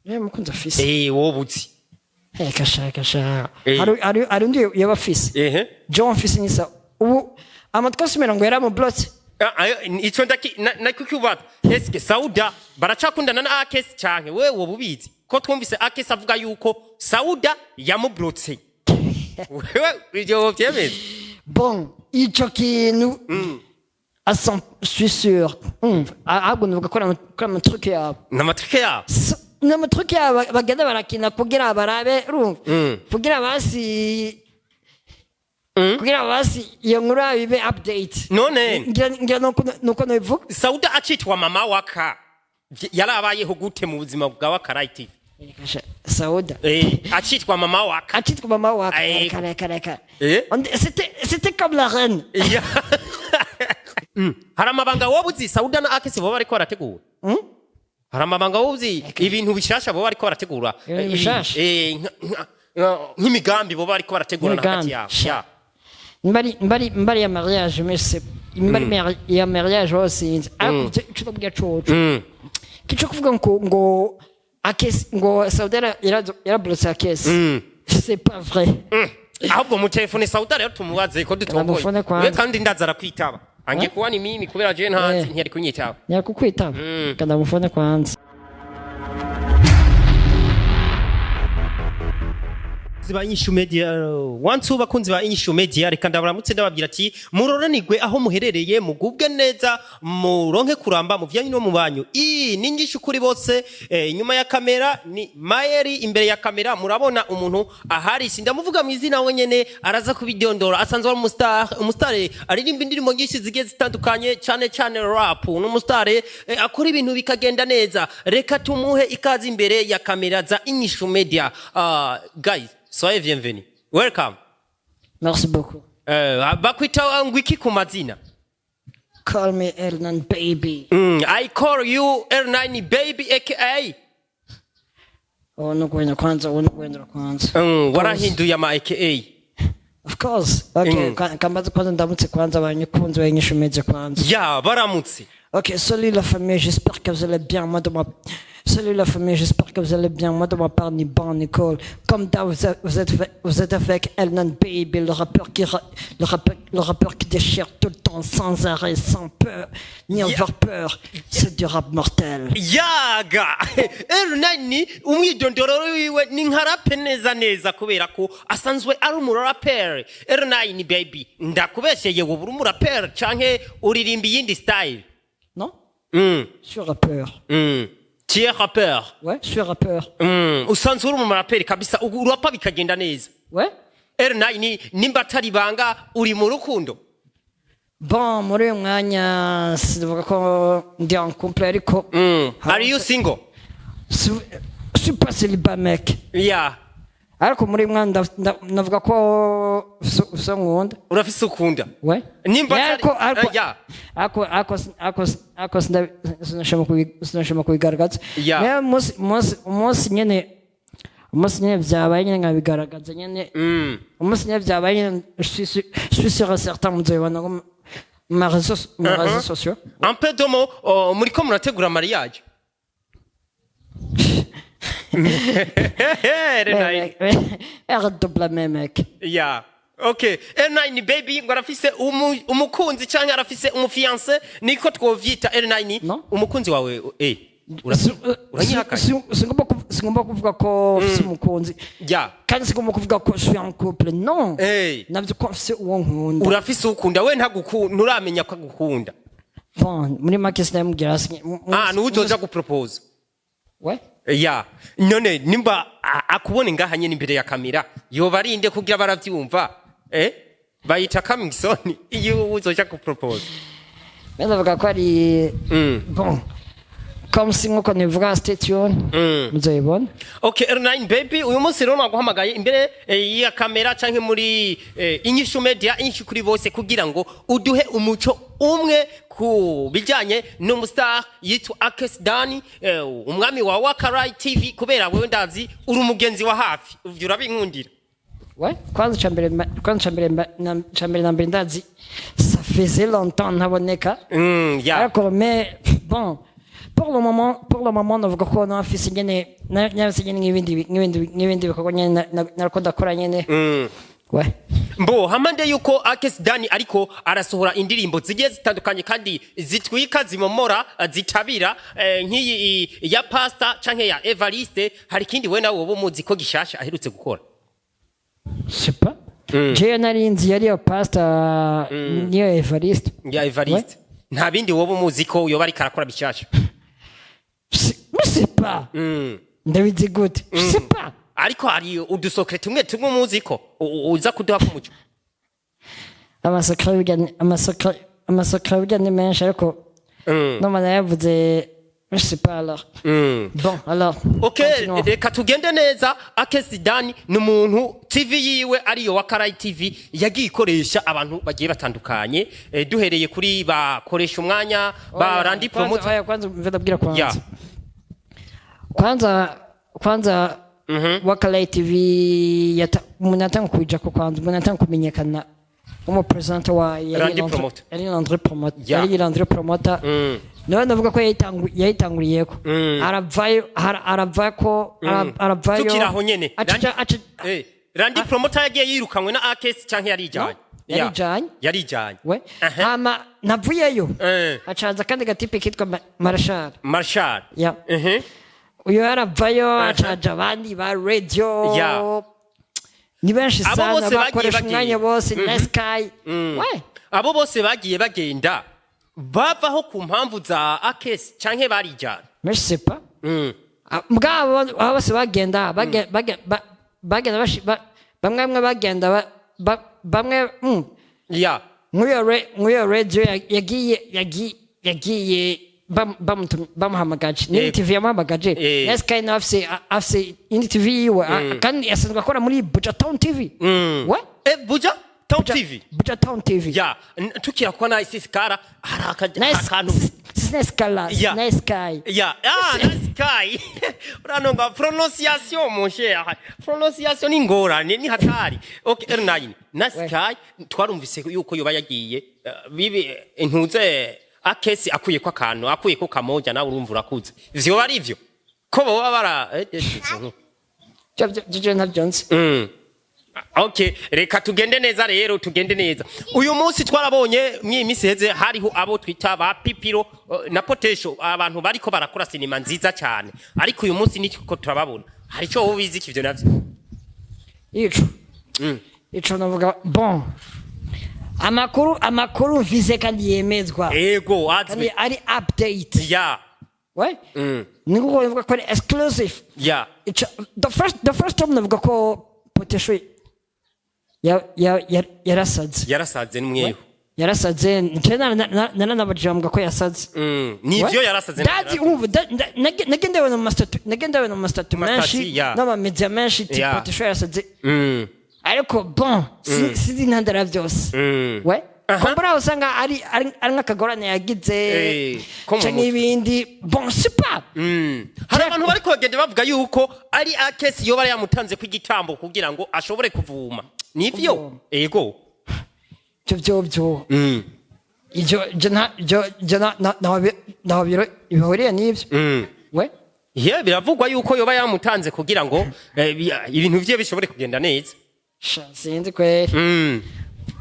Mukunzi afise? Wowe uzi. Kasha kasha. Hari undi yaba afise. John mfise nisa ubu amatwi asumira ngo yaramublotse. Ah, ayo, ico ndaki nakukubaza, eske Sauda baracakundana na Akes, canke wewe woba ubizi ko twumvise Akes avuga yuko Sauda yamublotse? Wewe ivyo wovyemeza? Bon, ico kintu suis sûr, umva, ahubwo nuvuga ko ari amatruc yabo. Ni amatruc yabo. Ni amatruc yabo bagenda barakina kugira barabe, urumva, kugira basi iyo nkuru yabo ibe update. None Ngira nuko nabivuga. Sauda acitwa mama waka yarabayeho gute mu buzima bwa Waka Light TV? Sauda? Acitwa mama waka. Acitwa mama waka? Reka, reka, reka. C'était comme la reine. Iya. Hari amabanga wowe uzi Sauda na Akes boba bariko barategura? Hari amabanga wowe uzi, ibintu bishasha boba bariko barategura? Ibintu bishasha? Nk'imigambi boba bariko barategura na hagati Imigambi, yabo. sha. Ya. Mbari ya mariage, mais c'est mbari ya mariage hose sinzi, ariko ico ndabwira coco, kico kuvuga ngo Akes, ngo Sauda yarablotse Akes, c'est pas vrai. Ahubwo mu telefone Sauda rero tumubaze ko dutomboye. Namufone kwanza. We kandi ndaza arakwitaba, angiye kuba ni mimi kubera je ntanzi. Ntiyari kunyitaba. Nyakukwitaba. Kandamufone kwanza. Ba Inyishu Media, wansu bakunzi ba Inyishu Media, reka ndabaramutse, ndababwira ati muroranirwe aho muherereye, mugubwe neza, muronke kuramba mu vyanyu no mu banyu. Iyi ni inyishu kuri bose. Inyuma ya kamera ni Mayeri, imbere ya kamera murabona umuntu ahari, sindamuvuga mu izina, wenyene araza kubidondora. Asanzwe ari umustar, umustar aririmba indirimbo nyinshi zigiye zitandukanye, cyane cyane rap. Ni umustar akora ibintu bikagenda neza. Reka tumuhe ikaze imbere ya kamera za Inyishu Media. Guys, soyez bienvenue, welcome. Merci beaucoup. Bakwita ngo iki ku mazina? Call me L9 Baby. I call you L9 Baby aka? Oh, no kwenda kwanza, oh, no kwenda kwanza. Warahinduye ama aka. Of course. Okay. Kambaze kwanza, ndamutse kwanza abanyakunzi ba Inyishu Media kwanza. Ya, baramutse. Ok, salut la famille, j'espère que vous allez bien. Moi de ma... Salut la famille, j'espère que vous allez bien. Moi de ma part, ni bon, Nicole. Comme d'hab, vous êtes avec L9 Baby, le rappeur qui déchire tout le temps, sans arrêt, sans peur, ni avoir peur. C'est du rap mortel. Yaga L9, umwidondoro wiwe ni nka rap neza neza, kubera ko asanzwe ari umuraperi. L9 Baby, ndakubesheye, wowe uri umuraperi canke uririmba iyindi style? Non? Je suis rappeur. Tu es rappeur? Ouais, je suis rappeur. Usanzwe uri umuraperi kabisa, urapa bikagenda neza. Ouais. L9, nimba atari ibanga, uri mu rukundo? Bon, muri uyu mwanya sivuga ko ndi en couple, ariko Are you single? Je suis pas célibat, mec. Ariko muri uyu mwanya navuga ko usa nkunda. Urafise ukunda? Ouais. Nimba Ariko ariko ya. Ariko sinashobora kubigaragaza. Mais umunsi nyene vyabaye nyene nkabigaragaza nyene, umunsi nyene vyabaye nyene, je suis sûr et certain muzobibona ko mu ma réseaux sociaux. Un peu de mots, oh, muriko murategura mariage? L9. Arrête de blâmer, mec. Yeah. Okay. L9 Baby ngo arafise umukunzi canke arafise umufiancé, niko twovyita, L9? No. Umukunzi wawe, uranyihakanye? Singomba kuvuga ko mfise umukunzi. Kandi singomba kuvuga ko je suis en couple, non. Navyo ko mfise uwo nkunda. Urafise ukunda, we ntagukunda, nturamenya ko agukunda. Bon, muri make sinamubwira. Ah, nuwe uzoja gupropose? Ouais. Ya, none nimba akubone ngaha nyene imbere ya kamera, yoba arinde kugira baravyumva, bayita coming soon iyo uzoja gupropose. Mais ndavuga ko ari bon, comme si nkuko nivuga, stay tuned, muzoyibona. Okay, R9 Baby, uyu munsi rero naguhamagaye imbere ya kamera canke muri Inyishu Media, inyishu kuri bose, kugira ngo uduhe umuco umwe ku bijanye n'umustar yitwa Akes Dani, umwami wa Wakarai TV, kubera wewe ndazi uri umugenzi wa hafi, uvyo urabinkundira. Ouais, kwanza cambere na mbere ndazi ça faisait longtemps ntaboneka. Ya. Ariko mais bon, Pour le moment navuga ko nafise nyene, nafise nyene nk'ibindi bikorwa nyene nariko ndakora nyene. Ouais. Mbo hamande yuko Akes Dani ariko arasohora indirimbo zigiye zitandukanye kandi zitwika, zimomora, zitabira, nk'iyi ya Pasta canke ya Evariste, hari ikindi we nawe woba umuzi ko gishasha aherutse gukora? Je sais pas. Jewe nari nzi yari iyo Pasta niyo Evariste. Ya Evariste, nta bindi woba umuzi ko yoba ariko arakora bishasha? Je sais pas. Ndabizi gute? Je sais pas. Ariko hari udusecret tumwe tumwe umuzi ko uza kuduha kumuco. Amasecret burya amasecret burya ni menshi, ariko noma nayavuze, je sais pas alors. Bon, alors. Okay. Continuons. Reka tugende neza. Akes Dani ni umuntu TV yiwe ariyo wa Karayi TV yagiye ikoresha abantu bagiye batandukanye, duhereye kuri bakoresha umwanya ba Randi Kwanza- Promoter. Oya, kwanza mve ndabwira kwanza. Ya. Kwanza Wakalai TV umuntu yatanga kwijako, kwanza umuntu yatanga kumenyekana umupresident wa yari Randy Landry- Promoter. Yari Landry Promoter. Ya. Yari Landry Promoter. Niwe ndavuga ko yayitanguriyeko, aravayo, aravako, aravayo. Tukiri aho nyene, Aca Randi Promoter yagiye yirukanywe na Akes canke yarijanye? No, yarijanye. Ya, yarijanye. We hama navuyeyo, acaza kandi gatipe kitwa Marshal. Marshal. Ya. Uyu yaravayo, acaja abandi ba radio. Ya. Ni benshi Abo sana bose bagiye bakoresha bagiye. umwanya bose na Sky we. Abo bose bagiye bagenda bavaho ku mpamvu za Akes canke barijanye? Mais je sais pas. Ah, mugabo abo bose bagenda bagenda bamwe bamwe bagenda bamwe Ya. Nk'uyo radio yagiye bamuhamagaje ni Yego. TV yamuhamagaje. Na Sky nawe afise indi TV yiwe, kandi asanzwe akora muri Buja Town TV we. Buja Town TV. Buja Town TV. Ya, tukira kwa na Isikara hari akantu. Sineskala. Ya. Na Sky. Ya, ah, na Sky. Uranonga prononciation, mon cher. Prononciation ni ngorane, ni hatari. Okay, R9. Na Sky twarumvise yuko yoba yagiye bibi intuze Akesi akuye ko akantu, akuye ko kamoja, nawe urumva urakuze. Ivyo bari ivyo. Ko boba bara Byo ntabyo nzi. Okay, reka tugende neza rero, tugende neza. Uyu munsi twarabonye mw'iyi minsi heze hariho abo twita ba Pipiro na Potesho, abantu bariko barakora sinema nziza cyane. Ariko uyu munsi niko turababona. Hari ico wowe ubizi ivyo navyo? Ico navuga, bon, amakuru mvise kandi yemezwa Ego, kandi azwi. ari update. Ya. We ni nkuko bivuga ko ari exclusive. Ya. Ico the first time navuga ko Potesho yarasaze. Yarasaze n'umweho. Yarasaze, nje naranabajije bambwira ko yasaze. Nivyo, yarasaze. Ndazi umva nagenda ndabona mu mastatu Mastatu, menshi ya. n'amamedia menshi ti Ya. Potesho yarasaze, ariko bon, sinzi intandaro ya byose. We kumbura usanga ari nk'akagorane yagize ko mu canke mutwe. ibindi, bon, c'est pas. Hari abantu bariko bagenda bavuga yuko ari Akesi yoba yamutanze ko igitambo kugira ngo ashobore kuvuma. Nivyo? Kuvuma. Ego. Ivyo byo ivyo ivyo ntaho bihuriye n'ivyo. We. Ye, biravugwa yuko yoba yamutanze kugira ngo ibintu vye bishobore kugenda neza. Sha, sinzi kweri.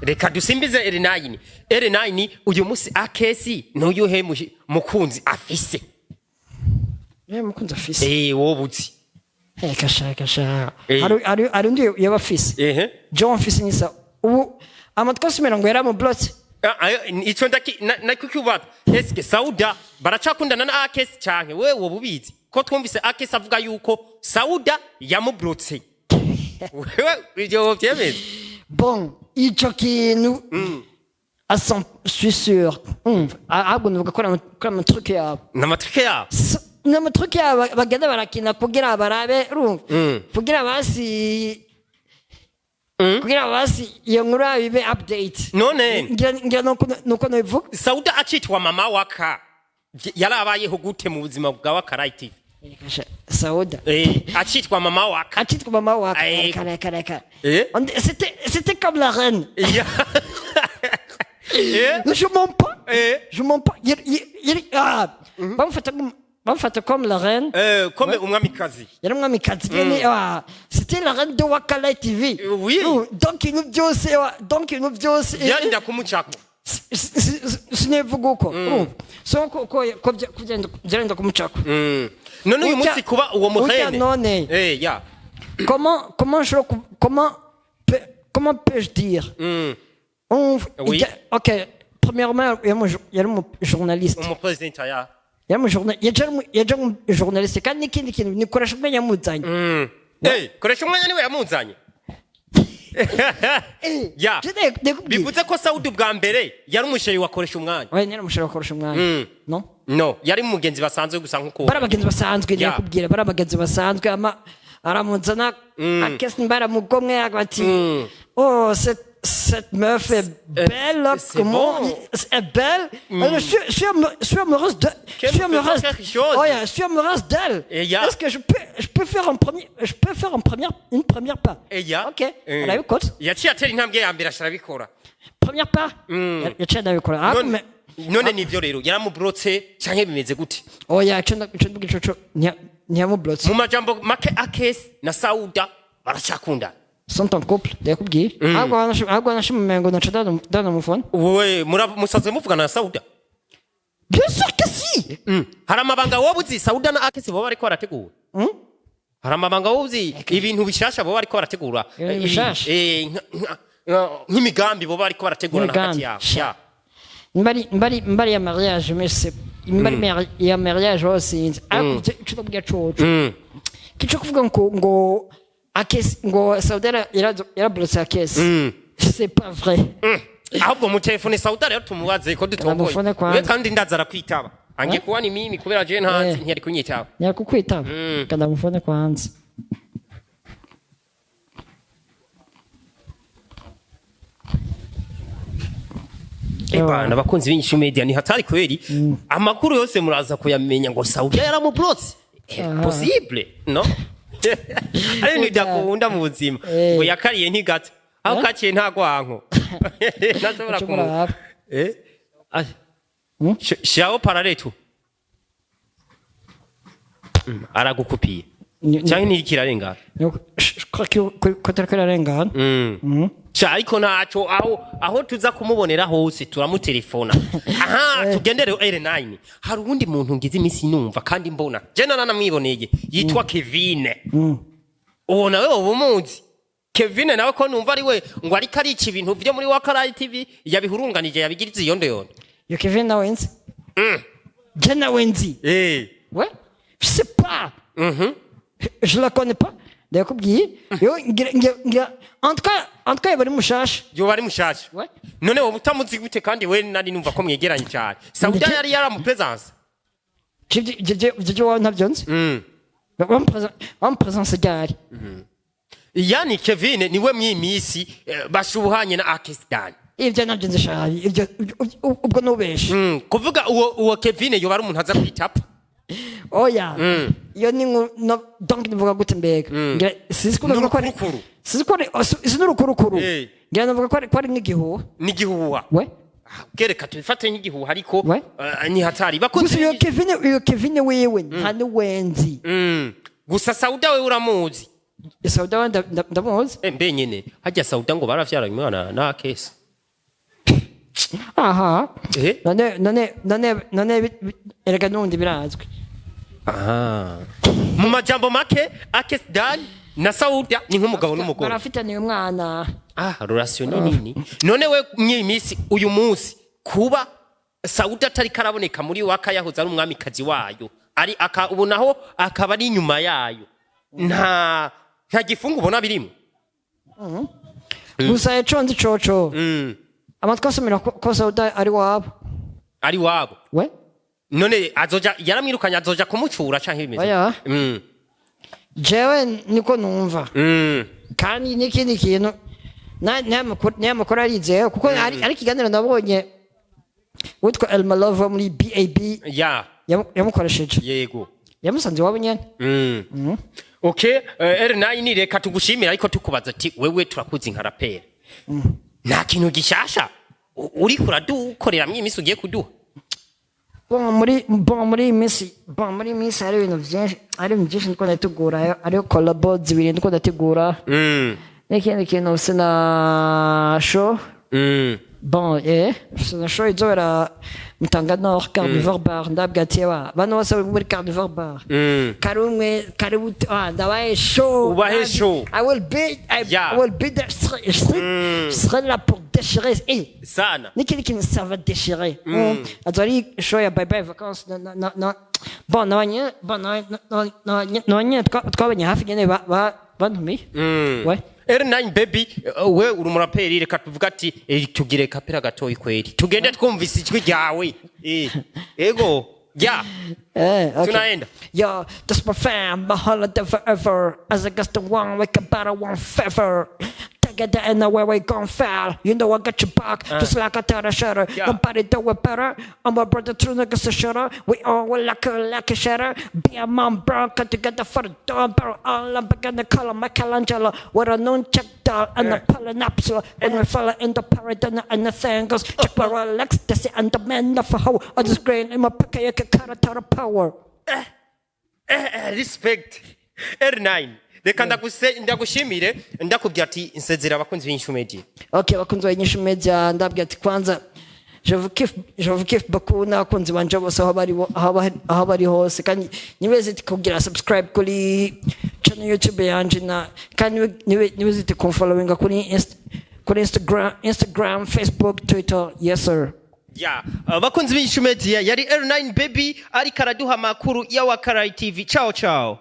Reka dusimbize R9. R9, uyu musi Akesi n'uyuhe mukunzi afise? Mukunzi afise? Wowe uzi. Kasha kasha. Hari undi yaba afise. John mfise nisa ubu amatwi asumira ngo yaramublotse. Ah, ayo, ico ndaki nakikubaza, eske Sauda baracakundana na Akesi canke wewe woba ubizi ko twumvise Akesi avuga yuko Sauda yamublotse? Wewe ivyo wovyemeza? Bon, ico kintu à 100 suis sûr. Ahubwo nuvuga ko ari amatruc yabo. N'amatruc yabo. Ni amatruc yabo bagenda barakina kugira barabe, urumva, kugira basi iyo nkuru yabo ibe update. None Ngira nuko nobivuga. Sauda acitwa mama waka yarabayeho gute mu buzima bwa Wakarayi TV? Sauda? Acitwa mama waka. Acitwa mama waka? Eh. Reka reka reka. Eh? C'était comme la reine. Ya. Je mens pas. Eh. Je mens pas. Ah, bamufata Bamufata comme la reine. Comme umwamikazi. Yari umwamikazi nyene, c'était la reine de Wakala TV. Oui. Donc ibintu byose, donc ibintu byose Byarinda kumucako. Sinivuga uko urumva, so ko byarenda kumucako. None uyu munsi kuba uwo Ujya muhene none. Ya. Comment je comment comment peux-je dire? Oui. Ok, premièrement, yari umu journaliste. Umupresident, ya. Yari umu journaliste, kandi n'ikindi kintu nikoresha umwanya muzanye. Koresha umwanya niwe yamuzanye, ya. Ndakubwira. Bivuze ko Saudi bwa mbere yari umuchéri wakoresha umwanya. Oya, nyari umuchéri wakoresha umwanya. No. No, yari mugenzi basanzwe gusa nkuko Bari abagenzi basanzwe. Ya. Ndakubwira, bari abagenzi basanzwe, ama aramuzana akesi baramugomwe ati: "Oh, cette meuf est belle." C'est Comment bon. est belle. Alors, je suis amoureuse de Qu'elle je suis nous fait amoureuse quelque chose. Oh, yeah, je suis amoureuse d'elle. Et ya. Est-ce que je peux faire un premier je peux faire un première une première pas? Et ya. Ok, arabikora. Yaciye atera intambwe ya mbere, arabikora. Première pas, yaciye arabikora. Ah, None mais none nivyo rero, yaramubrotse canke bimeze gute? Oya, ico ndabwira ico ntiyamublotse. Mu majambo make, Akesi na Sauda baracakundana? Sont en couple, ndakubwiye. Ahubwo wanashimumengo naca danamufona. Wowe musanzwe muvugana na Sauda? Bien sûr que si. Hari amabanga wowe uzi Sauda na Akesi boba bariko barategura? Hari amabanga wowe uzi, ibintu bishasha boba bariko barategura? Ibintu bishasha? Nk'imigambi boba bariko barategurana hagati Imigambi. yabo. Sha. Ya. Mbari ya mariage, mais c'est mbari ya mariage hose sinzi, ariko ico ndabwira coco kico kuvuga ngo Akesi, ngo Sauda yarablotse Akesi, c'est pas vrai. Ahubwo mu telefone Sauda rero tumubaze ko dutomboye. Namufone kwanza. We kandi ndaza arakwitaba, angiye kuba ni mimi kubera je ntazi. Ntiyari kunyitaba. Nyakukwitaba, kandamufone kwanza. Ebana, abakunzi b'Inyishu Media, ni hatari kweli. Amakuru yose muraza kuyamenya ngo Sauda yaramublotse. Possible no ari ibintu byakunda mu buzima. Ngo yakariye ntigata aho kaciye nta gwanko ntashobora Ico kumu muraba. Shiraho parler tu. Aragukupiye canke ntirikirarengana? Je crois que ko ararengana. Ca ariko ntaco, aho tuza kumubonera hose turamutelefona. Aha tugendere R9, hari uwundi muntu ngize iminsi numva kandi mbona, je naranamwiboneye, yitwa Kevine. Uwo nawe woba umuzi? Kevine nawe ko numva ari we ngo ariko arica ibintu vyo muri Wakarayi TV, yabihurunganije, yabigirize iyondo yondo. Yo Kevin nawe nzi, je nawe nzi. Ouais, je sais pas, je la connais pas, ndakubwiye. Yo ngira en tout cas yaba ari mushasha. Yoba ari mushasha? Ouais. None wowe utamuzi gute kandi we nari numva ko mwegeranye cyane? Sauda yari yaramupresence. Ivyo wawe ntabyo nzi. Bamupresence ryari? Yani Kevin niwe mw'iyi minsi bashuhanye na Akistan. Ibyo ntabyo nzi shabi, ibyo ubwo nubeshe. Kuvuga uwo Kevin yoba ari umuntu aza kwitapa? Oya, iyo ni no, donc nivuga gute mbega? Ngira sinzi ko navuga ko ari N'urukurukuru. Sinzi ko ari, oh, si n'urukurukuru. Ngira navuga ko ari nk'igihuha. N'igihuha? We. Kereka tubifate nk'igihuha, ariko Ouais. ni hatari bakunze. Gusa iyo Kevin wewe nta n'uwenzi. Gusa Sauda we uramuzi? Sauda we ndamuzi. Mbe nyene harya Sauda ngo baravyaranye umwana na Kesi? Aha. None erega nundi birazwi. Aha. Mu majambo make, Akes Dan na Sauda ni nk'umugabo n'umugore. Barafitaniye umwana. Ah, relation ni nini. None we mw'iyi minsi, uyu munsi, kuba Sauda atari karaboneka muri Waka, yahoze ari umwamikazi wayo, ari aka ubu naho akaba ari inyuma yayo, nta gifungu ubona birimo? Gusa ico nzi coco, amatwi asomera ko Sauda ari wabo. Ari wabo? We. None azoja, yaramwirukanye, azoja kumucura canke bimeze? Oya. Jewe niko numva. Kandi n'ikindi kintu, n'aya makuru arizewe, kuko ari ikiganiro nabonye witwa Elmalove wo muri BAB yamukoresheje. Yamusanze iwabo nyene. Okay, R9, reka tugushimira, ariko tukubaza ati wewe turakuzi nka raperi, nta kintu gishasha uriko uradukorera mw'iyi minsi ugiye kuduha? Bon, muri iyi minsi hari ibintu byinshi ndiko ndategura. Hariho collabo zibiri ndiko ndategura n'ikindi kintu mfise na show. Bon, mfise na show izobera Mutanga Nord, Carnivore Bar. Ndabwira ati: "Ewa, bantu bose bari muri Carnivore Bar, karumwe karibu, ah, ndabaye show." Ubahe show. I will be I, I will be there. Je serai là pour déchirer eh Sana. N'ikindi kintu, ça va déchirer. Azo ari show ya Bye Bye Vacances na bon, nabanye bon nabanye twabanye hafi nyene bantumiye. Ouais. R9 Baby, we uri umuraperi, reka tuvuga ati tugire kapera gatoyi kweri, tugende twumvise ijwi ryawe. Ego ya. Eh, okay. Tunaenda. Yo, that's my fam, my holiday forever. As I got the one, we can battle one feather. Together and where we gon' fall. You know I got your back, just like a tell shutter. Nobody do it better. I'm a brother, true niggas a shutter. We all will like a shutter. Be a mom, bro, cut together for the dog barrel. All I'm gonna call him Michelangelo. With a nunchuck doll and a pulling. When we follow in the paradise and the thing goes, check my Rolex, that's it, and the man of a hoe. On the screen in my pocket, you can cut it out of power. Respect, R9. Reka ndagushimire, ndakubwira ati nsezera abakunzi b'Inyishu Media. Okay, bakunzi ba Inyishu Media, ndabwira ati kwanza je vous kiffe beaucoup, n'abakunzi banje bose aho bari hose, kandi ntibezite kugira subscribe kuri channel YouTube yanje, na kandi ntibezite kumfollowinga kuri Instagram, Facebook, Twitter. Yes sir. Ya, abakunzi b'Inyishu Media, yari R9 Baby ariko araduha amakuru ya Wakarayi TV. Ciao ciao.